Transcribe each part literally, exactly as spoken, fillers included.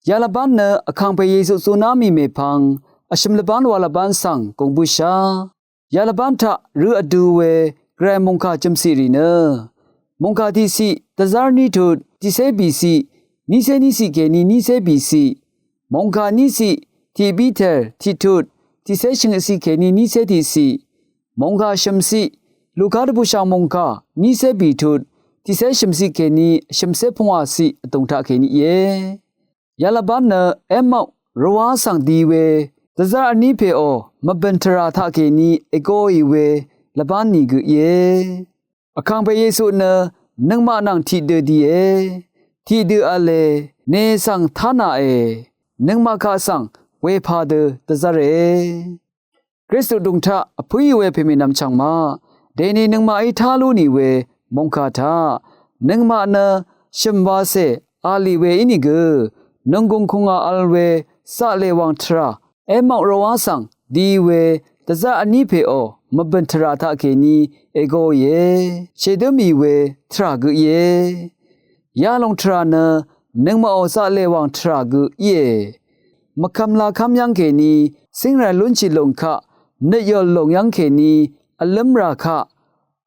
Yalvbán nø Vkàngpè Yesu zuná mì mèpvng vshø̀m lvbán wa lvbán svng gùng bǿshá. Yalvbán taq rø vdu we Gvray mòngkà jø̀mciq rì nø mòngkà tiqciq dvzv́r ní tut tiqcé bìciq nícé níciq kèní nícé bìciq, mòngkà níciq tiq Piter tiq tut tiqcé shvngøtciq kèní nícé tiqciq, mòngkà shø̀mciq Luka dvbùshv̀ng mòngkà nícé bìtut tiqcé shø̀mciq kèní shø̀mcé pungwàciq vdùng taq kèní íe. Yalvbán nø Emmaus rvwá svng di we dvzv́r vní pèò mvbø̀n tvrà taq kèní ègoì we lvbán nìgø íe. Vkàngpè Yesu nø nøngmaq nvng tiqdø die. Tiqdø v̄le, ne svng tánàe, nøngmaq kaq svng wepā dø dvzv́re. Kristu dùng taq vpǿì we pèmènvm chv̀ngmaq, dèni nøngmaqí tá lú nì we mòngkà taq nøngmaq nø shø̀m wacè a lì we ínìgø, nònggùng kùngà vl we zaqlè wàng tvrà Emmaus rvwá svng di we dvzv́r vní pèò mvbø̀n tvrà taq kèní ègoìe, shèdǿ mì we tvrà gø íe. Yalòng tvrà nø nøngmaqò zaqlè wàng tvrà gø íe. Mvkvm lakv́m yv́ng kèní cíngràì lúnshì lòng kaq nøtyòl lòng yv́ng kèní vlǿmrà kaq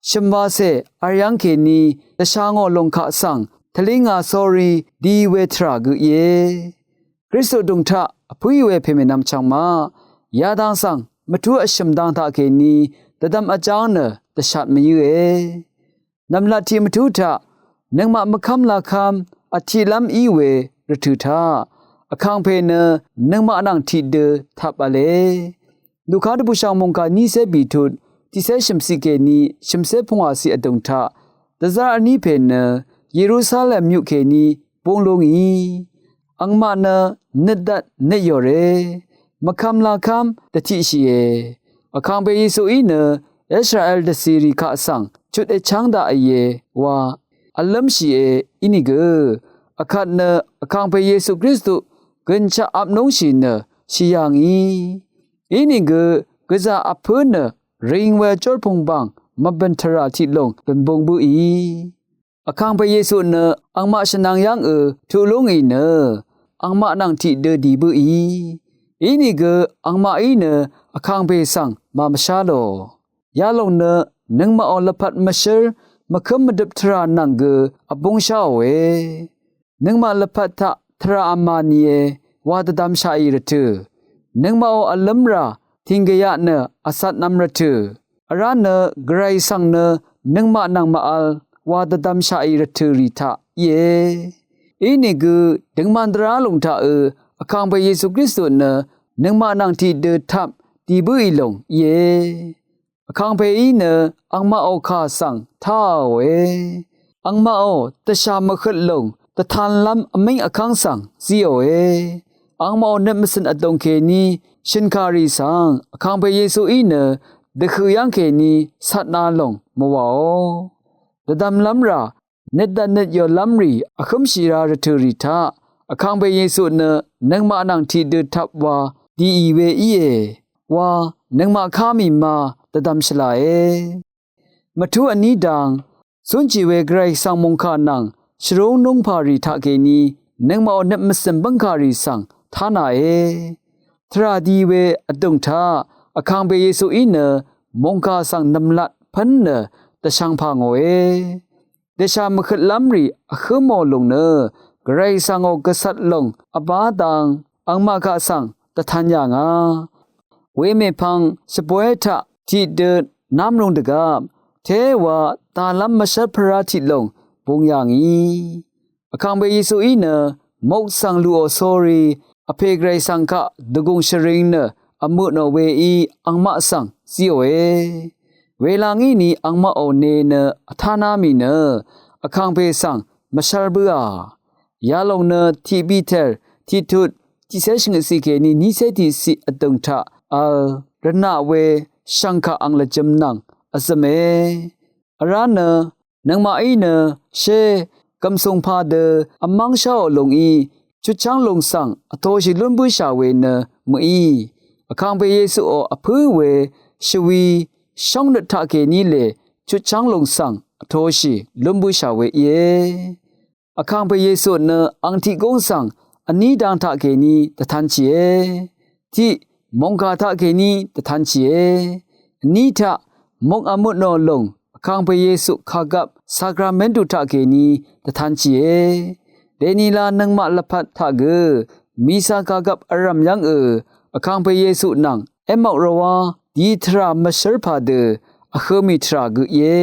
shø̀m wacè vr yv́ng kèní dvsha ngò lòng kaq svng tvlingà sórí di we tvrà gø íe. Kristu dùng taq vpǿì we pèmènvm chv̀ngmaq, yadang svng mvtú vshø̀m dang taq kèní dvdvm vjáng nø dvshat mvyǿe. Nv̀mlat tiq mvtú taq nøngmaq mvkv́m lakv́m vtiqlv́m í we rvtø̀ taq Vkàngpè nø nøngmaq nvng tiqdø tvp v̄le. Luka dvbùshv̀ng mòngkà nícé bìtut tiqcé shø̀mciq kèní shø̀mcé pungwàciq vdùng taq dvzv́r vní pè nø Yerusalem myuq kèní bung lú ngì. Angmaq nø nøtdvt nøtyòre, mvkvm lakv́m dvtiqshìe. Vkàngpè Yesuí nø Israel dvcìrì kaq svng chut èchv́ng daqìe wa vlǿmshìe ínìgø, vkvt nø Vkàngpè Yesu Kristu gønshaq apnúngshì nø shì yà ngì. Ínìgø gvzà vpǿ nø ring we jórpùng bàng mvbø̀n tvrà tiq lòng bø̀nbung bǿì. Vkàngpè Yesu nø angmaq shvnvng yv́ngø tuq lú ngì nø angmaq nvng tiqdø dì bǿì. Inìgø angmaqí nø Vkàngpè svng màmvshá lò. Yalòng nø nøngmaqò lvpat mvshǿr mvkǿm mvdøp tvrà nvng gø vbúngsháòe. Nøngmaq lvpat taq tvrà vmà nìe wa dvdvmshaqì rvtø̀, nøngmaqò vlǿmrà tìnggvyaq nø vcatnv̄m rvtø̀, vrá nø Gvray svng nø nøngmaq nvng màvl wa dvdvmshaqì rvtø̀ rì taq íe. Inìgø døngman dvrá lòng taqø Vkàngpè Yesu Kristu nø nøngmaq nvng tiqdø tvp dì bǿì lòng íe. Vkàngpèí nø angmaqò kà svng táàòe. Angmaqò dvshà mvhøt lòng dvtanlv́m vmíng vkv́ng svng zíòe. Angmaqò nøt mvcø̀n vdòng kèní shø̀nkàrì svng Vkàngpè Yesuí nø dvhø̀ yv́ng kèní catna lòng mvwàò. Dvdvmlv́m rà nøtdvt nøtyòlv́m rì vhǿmshì ra rvtø̀ rì taq Vkàngpè Yesu nø nøngmaq nvng tiqdø tvp wa dìì we íe wa nøngmaq ká mì ma dvdvm shvlàe. Mvtú vní dang cúnshì we Gvray svng mòngkà nvng shvrúng núngpà rì taqkèní nøngmaqò nøt mvcø̀n bǿngkà rì svng tánàe. Tvrà di we vdùng taq Vkàngpè Yesuí nø mòngkà svng nv̀mlat pv́n nø dvshvngpà ngòe. Dvshà mvhøtlv́m rì vhǿ mò lùng nø Gvray svngò gvcvt lòng vbá dang angmaq kaq svng dvtan yà ngà. Wemèpvng shvboy taq tiqdø nv́mrung dvgvp téwa dàlv́m mvshv́r pvrá tiq lòng bung yà ngì. Vkàngpè Yesuí nø mok svng lùò sórí Vpè Gvray svng kaq dvgùng shvring nø vmøtnò weí angmaq svng zíòe. Wela ngíni angmaqò ne nø vtáná mì nø Vkàngpè svng mvshv́r bǿà. Yalòng nø tiq Piter tiqtut tiqcé shvngøtciq kèní nícé tiqciq vdùng taq vl rvnaq we shv̀ngkà ang lvjø̄m nvng vzø̀me. Vrá nø nøngmaqí nø shé gv̀msùng padø vmv́ngsháò lùngí chutchv́ng lùng svng vtoshì lún bǿshà we nø mø̀í. Vkàngpè Yesuò vpǿ we shvwi shóngnøt taqkèní lè chutchv́ng lùng svng vtoshì lún bǿshà we íe. Vkàngpè Yesu nø ang tiq gúng svng vní dang taqkèní dvtanshìe. Tiq, mòngkà taqkèní dvtanshìe. Vní taq, muk vmutnò lùng Vkàngpè Yesu kàgvp sakramentu taqkèní dvtanshìe. Dènila nøngmaq lvpat taq gø mìsa kàgvp vrv̀m yv́ngø Vkàngpè Yesu nvng èmvk rvwá di tvrà mvshǿr pàdø vhø̄ mì tvrà gø íe.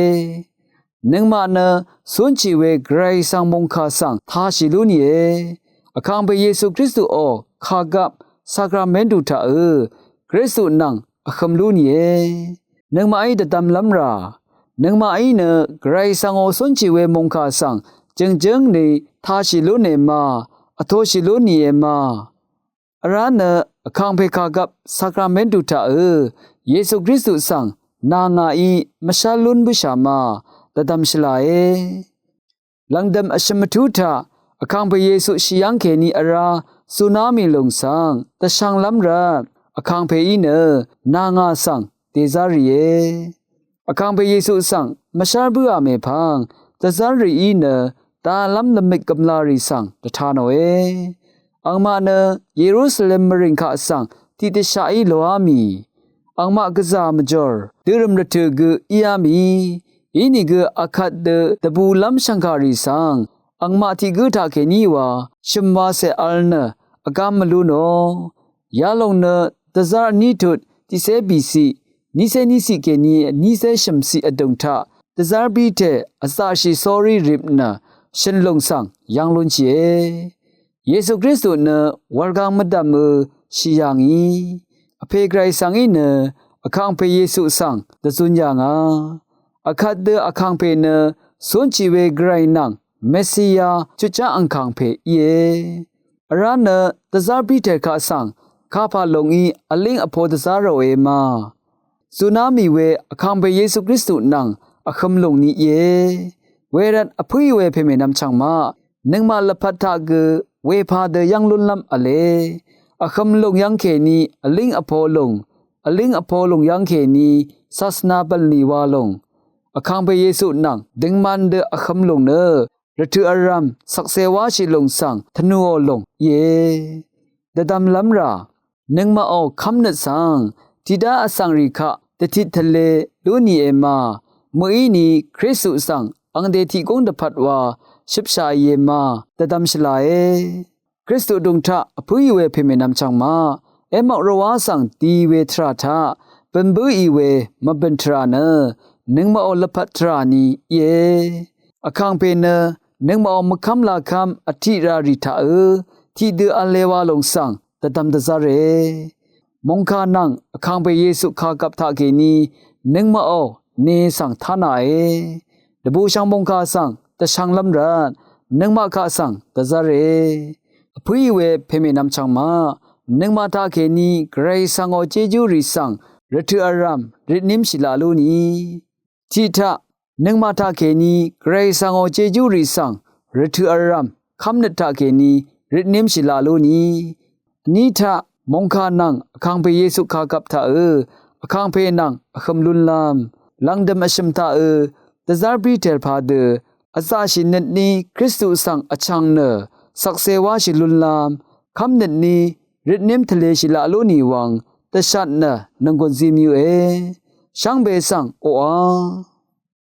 Nøngmaq nø cúnshì we Gvray svng mòngkà svng tāshì lú nìe. Vkàngpè Yesu Kristuò kàgvp sakramentu taqø Kristu nvng vhø̄m lú nìe. Nøngmaqí dvdvmlv́m rà. Nøngmaqí nø Gvray svngò cúnshì we mòngkà svng jø̀ngjǿng ni tāshì lú nìe ma, vtoshì lú nìe ma. Vrá nø Vkàngpè kàgvp sakramentu taqø Yesu Kristu svng nà ngàí mvshv́l lún bǿshà ma, dvdvm shvlàe. Lv̀ngdø̀m vshø̀m vtú taq Vkàngpè Yesu shì yv́ngkèní vrá zuná mì lùng svng dvshvnglv́m rvt Vkàngpèí nø nà ngà svng dèzv́r rìe. Vkàngpè Yesu svng mvshv́l bǿà mèpvng dvzv́r rìí nø daqlv́m lvmik gvmlà rì svng dvta nòe. Angmaq nø Yerusalem mvrìng kaq svng tiqdvshaqí loá mì. Angmaq gvzà mvjòr dørø̀m rvtø̀ gø íá mì. Inìgø akvt dø dvbùlv́m shv̀ngkàrì svng angmaq tiq gǿ taqkèní wa shø̀m wacè vl nø vgam mvlú nò. Yalòng nø dvzv́r vní tut tiqcé bìciq, nícé níciq kèní nícé shø̀mciq vdùng taq dvzv́r Piter vzaqshì sórí rip nø shø̀n lùng svng yv̄ng lúnshìe. Yesu Kristu nø wurgang mvdv̀mø shì yà ngì. Vpè Gvray svng í nø Vkàngpè Yesu svng dvzun yà ngà. Akvt dø Vkàngpè nø cúnshì we Gvray nvng Mesiya chutchá Vkàngpè íe. Vrá nø dvzv́r Piter kaq svng kapà lòngí vlíng vpo dvzv́r ròe ma. Zuná mì we Vkàngpè Yesu Kristu nvng vhø̄m lùng ni íe. Wervt vpǿí we pèmènvm chv̀ng maq nøngmaq lvpat taq gø wepà dø yv́ng lúnlv́m v̄le. Vhø̄m lùng yv́ngkèní vlíng vpo lùng, vlíng vpo lùng yv́ngkèní sasvna bv̀nlì wa lùng. Vkàngpè Yesu nvng døngman dø vhø̄m lùng nø rvtø̀ vrv̀m shvkse wáshì lùng svng tvnùò lùng íe. Dvdvmlv́m rà. Nøngmaqò kv́mnøt svng tiqdá vsvng rì kaq dvtit tvle lú nìe ma. Mø̀íni Kristu svng angde tiq gúng dvpvt wa shøpshàìe ma, dvdvm shvlàe. Kristu dùng taq vpǿì we pèmènvm chv̀ng maq èmvk rvwá svng di we tvrà taq bø̀n bǿì we mvbø̀n tvrà nø nøngmaqò lvpat tvrà ni íe. Vkàngpè nø nøngmaqò mvkv́m lakv́m vtiq ra rì taqø tiqdø v̄le wa lòng svng dvdvm dvzv́re. Mòngkà nvng Vkàngpè Yesu kàgvp taqkèní nøngmaqò ne svng tánàe. Dvbùshv̀ng mòngkà svng dvshvnglv́m rvt nøngmaq kaq svng dvzv́re. Vpǿì we pèmènvm chv̀ng maq nøngmaq taqkèní Gvray svngò jejúrì svng rvtø̀ vrv̀m ritnímshì laq lú ni. Tiq taq, nøngmaq taqkèní Gvray svngò jejúrì svng rvtø̀ vrv̀m kv́mnøt taqkèní ritnímshì laq lú ni. Vní taq, mòngkà nvng Vkàngpè Yesu kàgvp taqø Vkàngpè nvng vhøm lúnlv́m lv̀ngdø̀m vshø̀m taqø dvzv́r Piter padø vzaqshì nøtní Kristu svng vchv̀ng nø shvkse wáshì lúnlv́m kv́mnøtní ritním tvleshì laq lú nì wvng dvshat nø nònggùn zí mvyǿe. Shvngbe svng oqà